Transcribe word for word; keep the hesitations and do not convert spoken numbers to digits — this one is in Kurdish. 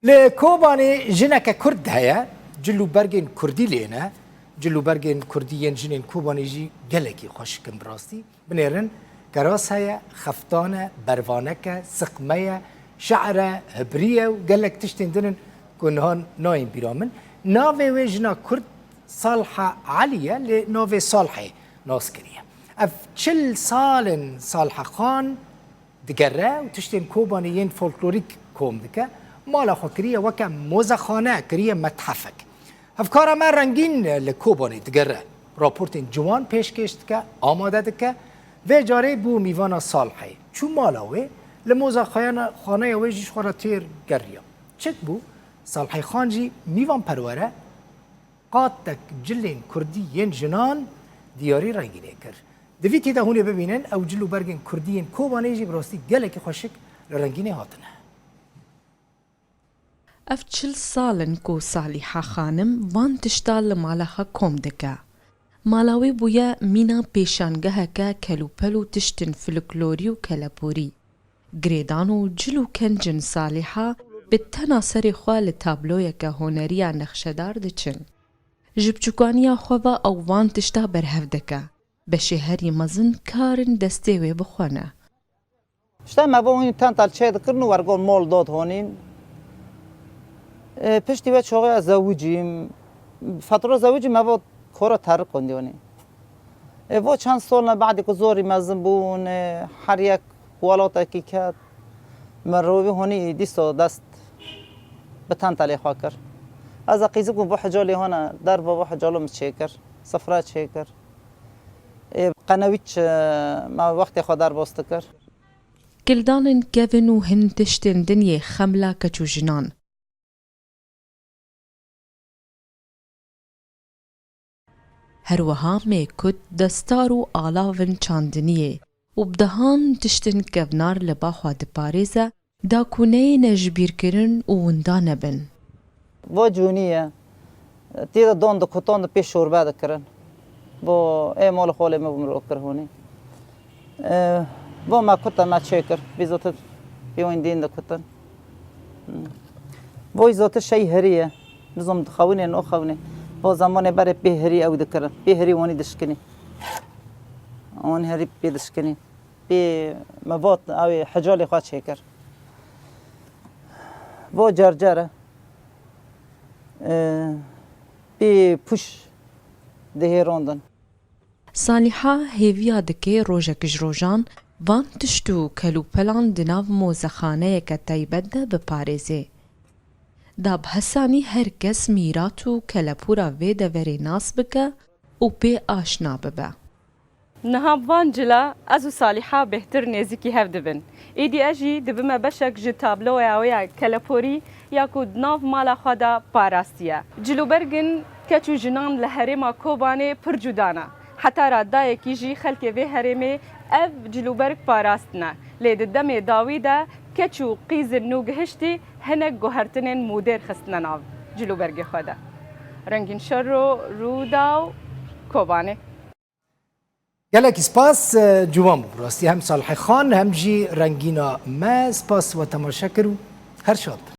Li Kobanê jineke Kurd heye, cil û bergên Kurdî lê ne. Cil û bergên Kurdî yên jinên Kobanê jî gelekî xweşik in bi rastî. Binêrin, keras heye, xeftan e, bervanek e, siqme ye, şe'ir e, hibrî ye û gelek tiştên din in ku niha nayên bîra min. Navê wê jina Kurd Salha Elî ye, lê navê Salhê nas kiriye. Ev çil sal in Salhe Xan digere û tiştên Kobanê yên folklorîk kom dike. Mala xwe kiriye weke mozexane, kiriye methefek. Hevkara me Rengîn li Kobanê digere. Raportên ciwan pêşkêş dike, amade dike. Vê carê bû mîvana Salhê. Çû mala wê, li moza xayana-, xaneya wê jî ji xwe re têr geriya. Çik bû? Salhê Xan jî mîvanperwer e. Qatek cilên Kurdî yên jinan diyarî Rengînê kir. Di vî tî de hûn ê bibînin, ew cil û bergên Kurdî yên Kobanê jî bi rastî gelekî xweşik li Rengînê hatine. Ev çil sal in ku Salîha Xanim van tişta li mala xwe kom dike. Mala wê bûye mîna pêşangeheke kelûpel û tiştên folklorî û kelepûrî. Girêdan û cil û kencên Salîha bi tena serê xwe li tabloyeke honeriya nexşedar diçin. Ji biçûkaniya xwe ve ew van tişta berhev dike. Beşê herî mezin karên destê wê bi xwe ne. İşte me bo hûn tental çê dikirin û wergon mol dod honîn. E, piştî ve çoğu ez zewicîm. Fatro zewicî me bo koro terri kondî honî. E, vo çend solne badî ku zorî mezin bûn, e, her yek welatekî ket. Me rovî honî dîso dest bi tentalê xwe kir. Ez qîzik bûm bo hicalê hona, derva bo hicalo min çêkir, sifre çêkir. Ê, qenewîç, e, me wextê xwe derbas dikir. Kildanên kevin û hin tiştên din yê xemla keç û jinan. Her wiha mêkut, destar û alavin çandiniyê û bi dehan tiştên kevnar li ba xwe diparêze, da ku neyêne ji bîr kirin û winda nebin. Vo cûnî ye. Tê de don dikutan de pê şorbe dikirin. Vo ê mol xolê me bû mirov kir hûnî. E, vo me kute me çê kir. Bî zotir pê wîn dîn dikutin. Hmm. Vo zotir şey herî ye. Nizom dixewinê no xewinê. Vo zamanê berê pê herî ew dikirin. Pê herî wanî dişkinî. Wan herî pê dişkinî. Pê me vat, ew ê hicalê xwe çêkir. Vo cercere, e, pê pûş dihêrandin. Salîha hêviya dike rojek ji rojan van tişt û kelûpelan di nav mozexaneyeke taybet de biparêzê. Da bi hesanî her kes mîrat û kelepûra vê deverê nas bike û pê aşna bibe. Niha bi van cila ez û Salîha bêhtir nêzîkî hev dibin. Êdî ez jî dibime beşek ji tabloya wê ya keleporî ya ku di nav mala xwe de parastiye. Cilûbergin keç û jinan li herêma Kobanê pir cuda ne. Heta ra dayekî jî xelkê vê herêmê ev cilûberg parastine. Lê di demê dawî de keç û qîzên nûgihiştî hinek guhertinên modêr xistine nav cilûbergê xwe de. Rengîn Şero, Rûdaw, Kobanê. Gelekî spas, e, ciwan bû. Bi rastî hem Salihê Xan hem jî Rengîna me spas we temaşe kir û her şad bin.